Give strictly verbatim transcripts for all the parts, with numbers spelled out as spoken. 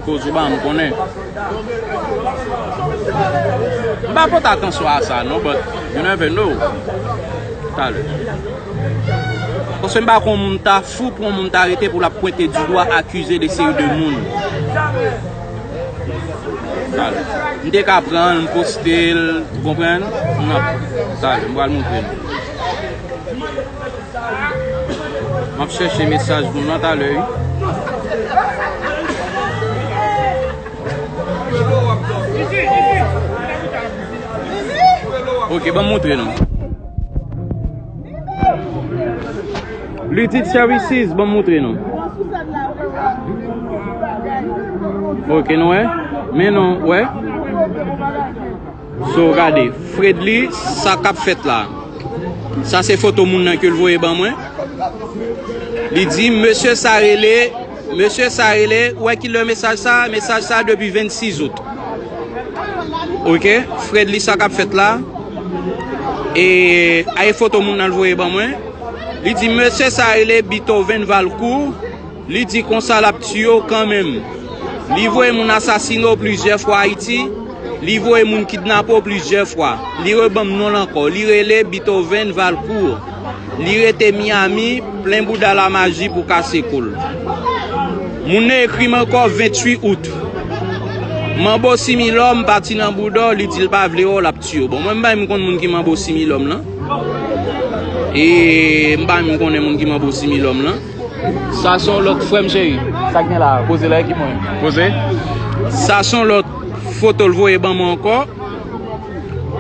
Koz ou ba m konnen. M pa pote atansyon a sa non, but you never know. Talè. Paske m pa konn moun ta fou pou yon moun ta rete pou l ap pwente di dwa, akize de seri de moun. Talè. M te ka pran l, m poste l, ou konprann? Non. Talè, m pral montre nou. M ap chèche mesaj moun nan talè, wi. Ok, ban m montre nou. Lutit Services, ban m montre nou. Ok, nou wè? Men nou wè? So, gade, Fredly, sa k ap fèt la. Sa se foto moun nan ke l voye ban mwen. Li di, mesye sa rele, mesye sa rele, ou wè kilè mesaj sa, mesaj sa depi vennsis out. Ok, Fredly, sa k ap fèt la. E, ay foto moun nan l voye ban mwen. Li di, mesye sa rele Beethoven Valcourt. Li di konsa l ap tiye w kanmenm. Li voye moun asasine w plizyè fwa Ayiti. Li voye moun kidnape w plizyè fwa. Li rebanm non l ankò. Li rele Beethoven Valcourt. Li rete Miami, plen bouda lamaji pou kase kou l. Moun nan ekri m ankò venntuit out. Manbo Similòm pati nan bouda w, li di l pa vle wè w, l ap tiye w. Bon, mwen m pa menm konn moun ki Manbo Similòm lan. E m pa menm konnen moun ki Manbo Similòm lan. Sa se yon lòt frè m cheri. Sa k gen la, poze la, ekip mwen. Poze. Sa se yon lòt foto l voye ban mwen ankò.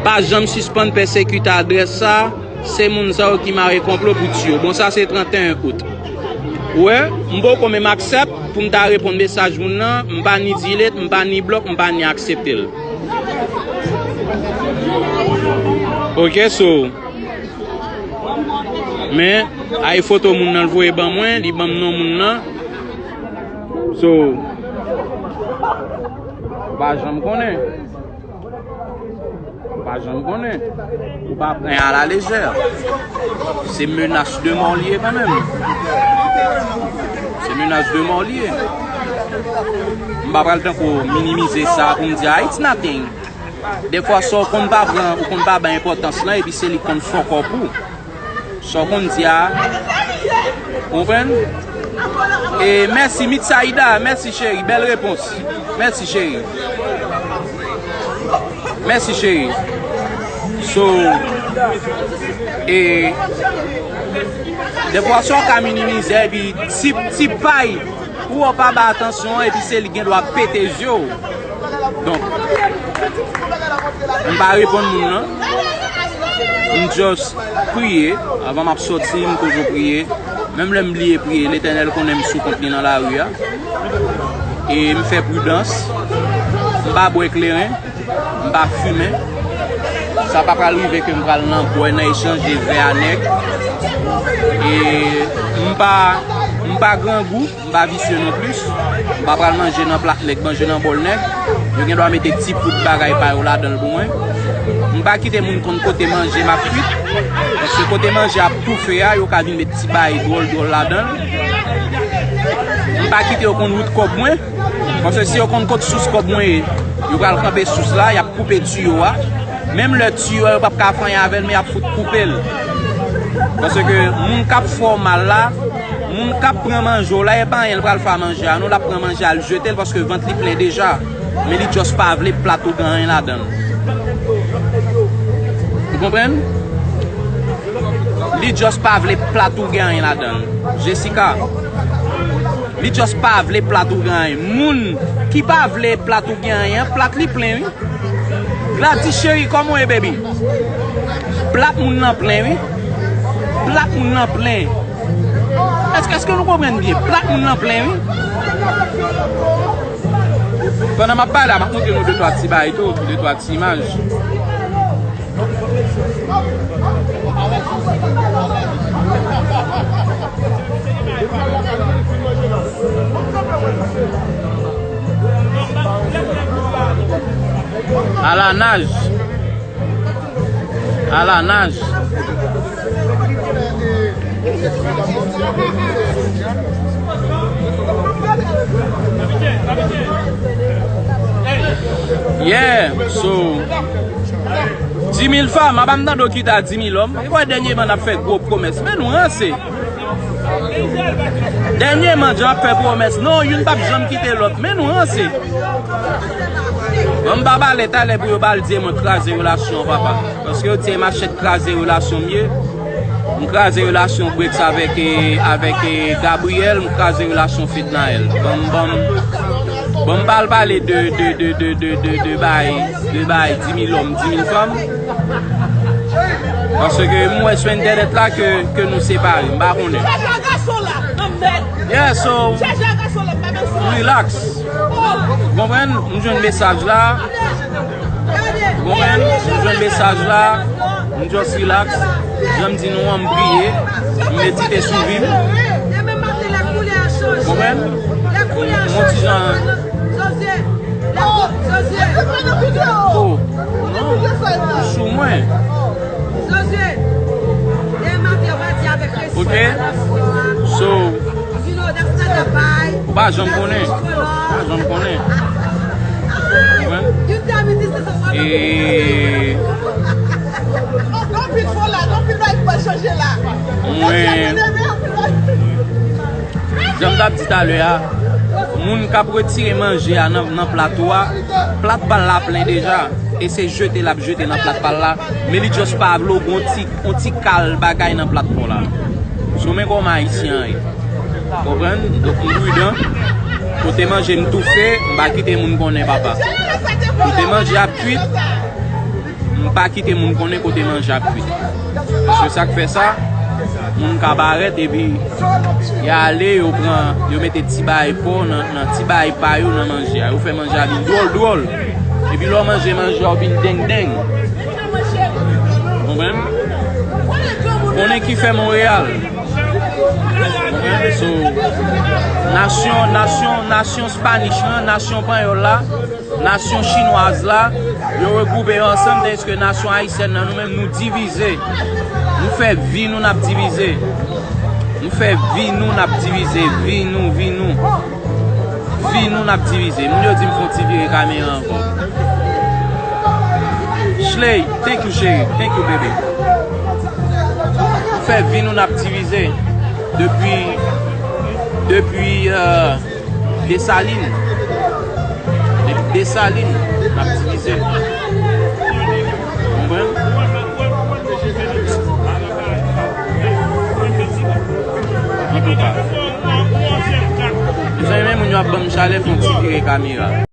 Pa janm sispann pèsekite adrès sa. Se moun sa yo ki mare konplo pou tiye w. Bon, sa se tranteyen out. Ou wè, m poko menm aksèp pou m ta reponn mesaj moun nan. M pa ni delete, m pa ni block, m pa ni aksepte l. Ok, so. Men, ay foto moun nan l voye ban mwen, li ban m non moun nan. So, ou pa janm konnen. Ou pa janm konnen. Ou pa pran a la lejè. Se menas de mò li ye kanmenm. Se menas de mò li ye. M pa pral tankou minimize sa pou m di, "Ah, it's nothing." Defwa, sa w konn pa pran, ou konn pa bay enpòtans lan, epi se li k konn fè w kò pou. Sa w konn di a. Konprann? E mèsi, Mitsaida, mèsi, cheri, bèl repons. Mèsi, cheri. Mèsi, cheri. So, e, defwa, sa w ka minimize, epi ti, ti pay, pou w pa ba atansyon, epi se li gen dwa pete zye w. Donk, m pa reponn moun nan. M just priye. Anvan m ap sòti, m toujou priye. Menm lè m bliye priye, Letènèl konnen m sou kont li nan lari a. E m fè pridans. M pa bwè kleren. M pa fimen. Sa pa pral rive ke m pral nan bwè, nan echanj de vè a nèg. E m pa, m pa grangou. M pa visye non plis. M pa pral manje nan plat nèg, manje nan bòl nèg. Yo gen dwa mete ti poud bagay pa yo ladan l pou mwen. M pa kite moun konn kote manje m ap kwit. Paske kote manje ap toufe a, yo ka vin met ti bagay dwòl dwòl ladan l. M pa kite yo konn wout kòb mwen. Paske si yo konn kot sous kòb mwen ye, yo pral kanpe sous la, y ap koupe tiyo a. Menm lè tiyo a, yo p ap ka fè anyen avè l, men y ap fout koupe l. Paske moun k ap fè w mal la, moun k ap pran manje w la, e pa anyen l pral fè a manje a, non, l ap pran manje a, l jete l, paske vant li plen deja. Men li just pa vle plat ou gen anyen ladan l. Ou konprann? Li just pa vle plat ou gen anyen ladan l. Jessica. Li just pa vle plat ou gen anyen. Moun ki pa vle plat ou gen anyen an, plat li plen, wi. Gladys cheri, kòman w ye, baby? Plat moun nan plen, wi. Plat moun nan plen. Èske, èske nou konprann byen? Plat moun nan plen, wi. Pandan m ap pale a, m ap montre nou de twa ti bagay tou, de twa ti imaj. Alanaj. Alanaj. Yeah, so, di mil fanm, apa m tande w kite a di mil òm. E kwè dènyèman n ap fè gwo pwomès, men nou ranse. Dènyèman, jan ap fè pwomès, non, youn p ap janm kite lòt, men nou ranse. Bon, m pa pale talè pou yo pa al di mwen kraze relasyon an, papa. Paske yo di se machèt kraze relasyon m ye. M kraze relasyon Brix avèk, eh, avèk, eh, Gabriel, m kraze relasyon Fednaelle. Bon, bon, bon, m pa al pale de, de, de, de, de, de bay, de bay di mil òm, di mil fanm. Paske m wè sou entènèt la ke, ke nou separe, m pa konnen. Yeah, so, relax. Ou konprann? M jwenn mesaj la. Ou konprann? M jwenn mesaj la. M just relax. Jan m di nou an, m priye. M medite sou vi m. Ou konprann? M on ti jan. Oh, non. Sou mwen. Ok? So, ou pa janm konnen. Ou pa janm konnen. Ou konprann? E mwen, jan m t ap di talè a, moun k ap retire manje a nan, nan plat ou a, plat pa l la plen deja. E se jete l ap jete nan plat pa l la. Men li just pa vle w gen yon ti, yon ti kal bagay nan plat pa w la. So men kòman ayisyen an ye. Konprann? Donk m pridan. Kote manje m toufe, m pa kite moun konnen, papa. Kote manje ap kwit, m pa kite moun konnen kote manje ap kwit. Paske sa k fè sa, moun ka parèt epi y ale, yo pran, yo mete ti bagay pa w nan, nan ti bagay pa yo nan manje a. Yo fè manje a vin dwòl dwòl. Epi lè w manje manje a, w vin deng deng. Konprann? Konnen ki fè Monreyal. Konprann? So, nasyon, nasyon, nasyon Spanish lan, nasyon panyòl la, nasyon chinwaz la, yo regwoupe yo ansanm, tandiske nasyon ayisyèn nan, nou menm, nou divize. Nou fè vi nou, n ap divize. Nou fè vi nou, n ap divize. Vi nou, vi nou. Vi nou, n ap divize. Moun yo di m fè yon ti vire kamera ankò. Shley, thank you, cheri. Thank you, baby. Nou fè vi nou, n ap divize. Depi, depi, euh, Desalin. Depi Desalin, n ap divize. Konprann? Antouka, mezanmi, men moun yo ap ban m chalè, fè yon ti vire kamera.